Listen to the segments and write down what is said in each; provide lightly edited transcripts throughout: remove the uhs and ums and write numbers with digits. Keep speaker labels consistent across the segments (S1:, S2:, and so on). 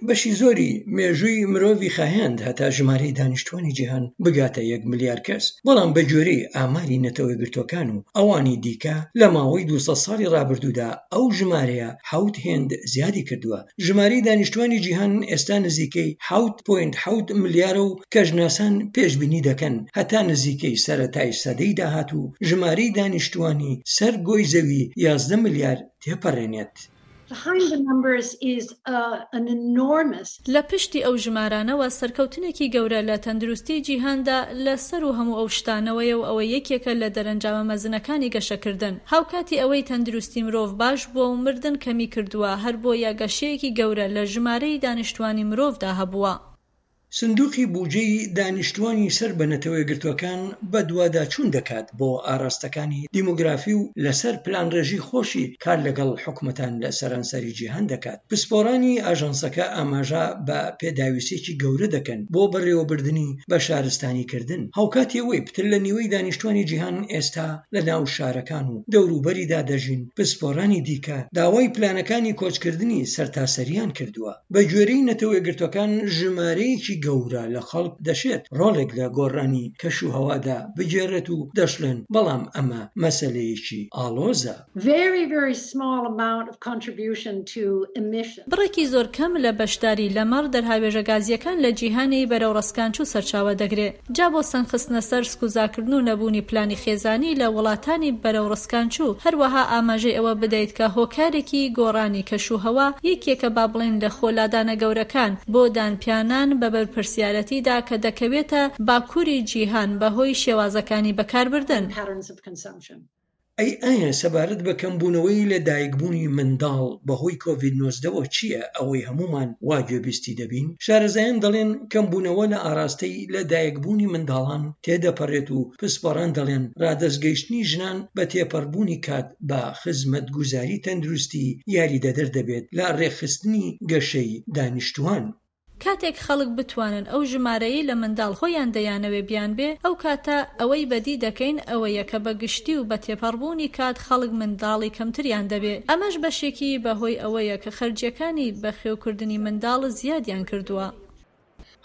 S1: بەشی زۆری مێژووی مرۆڤی خایاند هەتا ژمارەی دانیشتوانی جیهان بگاتە یەک ملیار کەس، بەڵام بەگوێرەی ئاماری نەتەوەیەکگرتووەکان و ئەوانی دیکە لە ماوەی 200 ساڵی ڕابردوودا ئەو ژمارەیە حەوت هێند زیادی کردووە. ژمارەی دانیشتوانی جیهان ئێستا نزیکەی حەوت پۆینت حەوت ملیارە و کەشناسان پێشبینی دەکەن هەتا نزیکەی سەرەتای سەدەی داهاتوو ژمارەی دانیشتوانی سەر گۆی زەوی 11 ملیار تێپەڕێنێت.
S2: لە پشتی ئەو ژمارانەوە سەرکەوتنێکی گەورە لە تەندروستی جیهاندا لە سەروو هەموو ئەو شتانەوەیە و ئەوە یەکێکە لە دەرەنجامە مەزنەکانی گەشەکردن. هاوکاتی ئەوەی تەندروستی مرۆڤ باش بووە و مردن کەمی کردووە، هەربۆیە گەشەیەکی گەورە لە ژمارەی دانیشتوانی مرۆڤدا هەبووە.
S1: سندوقی بوجەی دانیشتوانی سەر بە نەتەوەیەکگرتووەکان بەدواداچوون دەکات بۆ ئاراستەکانی دیمۆگرافی و لەسەر پلانڕێژی خۆشی کار لەگەڵ حکومەتان لە سەرانسەری جیهان دەکات. پسپۆڕانی ئاژانسەکە ئاماژە بە پێداویستییەکی گەورە دەکەن بۆ بەڕێوەبردنی بەشارستانیکردن، هاوکاتی ئەوەی پتر لە نیوەی دانیشتوانی جیهان ئێستا لەناو شارەکان و دەوروبەریدا دەژین، پسپۆڕانی دیکە داوای پلانەکانی کۆچکردنی سەرتاسەرییان کردووە. بەگوێرەی نەتەوەیەکگرتووەکان ژمارەیەکی گەورە لە خەڵک دەشێت ڕۆڵێک لە گۆڕانی کەشوهەوادا بگێڕێت و دەشڵێن بەڵام ئەمە مەسەلەیەکی ئاڵۆزە.
S3: Very very small amount of contribution to emissions.
S2: بڕێکی زۆر کەم لە بەشداری لەمەڕ دەرهاوێژە گازییەکان لە جیهانی بەرەو ڕسکانچوو سەرچاوە دەگرێ. جا بۆ سەنگخستنە سەر سکوزاکردن و نەبوونی پلانی خێزانی لە وڵاتانی بەرەو ڕسکانچوو، هەروەها ئاماژەی ئەوە بدەیت کە هۆکارێکی گۆڕانی کەش و هەوا یەکێکە با بڵێین لە خۆلادانە گەورەکان بۆ دانپیانان بە بەرپرسیارەتیدا کە دەکەوێتە باکوری جیهان بە هۆی شێوازەکانی بەکاربردن.
S1: ئەی ئایا سەبارەت بە کەمبوونەوەی لە دایکبوونی منداڵ بەهۆی کۆڤید 19 وە چییە ئەوەی هەموومان وا گوێبیستی دەبین؟ شارەزایان دەڵێن کەمبوونەوە لە ئاراستەی لە دایکبوونی منداڵان تێدەپەڕێت و پسپۆڕان دەڵێن رادەستگەیشتنی ژنان بە تێپەڕبوونی کات بە خزمەتگوزاری تەندروستی یاریدەدەر دەبێت لە رێکخستنی گەشەی دانیشتووان.
S2: کاتێک خەڵک بتوانن ئەو ژمارەیەی لە منداڵ خۆیان دەیانەوێ بیانبێ، ئەو کاتە ئەوەی بەدی دەکەین ئەوەیە کە بە گشتی و بە تێپەڕبوونی کات خەڵک منداڵی کەمتریان دەبێ. ئەمەش بەشێکی بە هۆی ئەوەیە کە خەرجییەکانی بەخێوکردنی منداڵ زیادیان کردووە.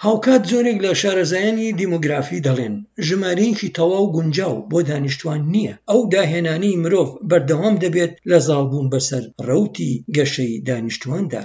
S1: هاوکات زۆرێک لە شارەزایانی دیمۆگرافی دەڵێن، ژمارەیەکی تەواو گونجاو بۆ دانیشتوان نییە، ئەو داهێنانەی مرۆڤ بەردەوام دەبێت لە زاڵبوون بەسەر ڕەوتی گەشەی دانیشتواندا.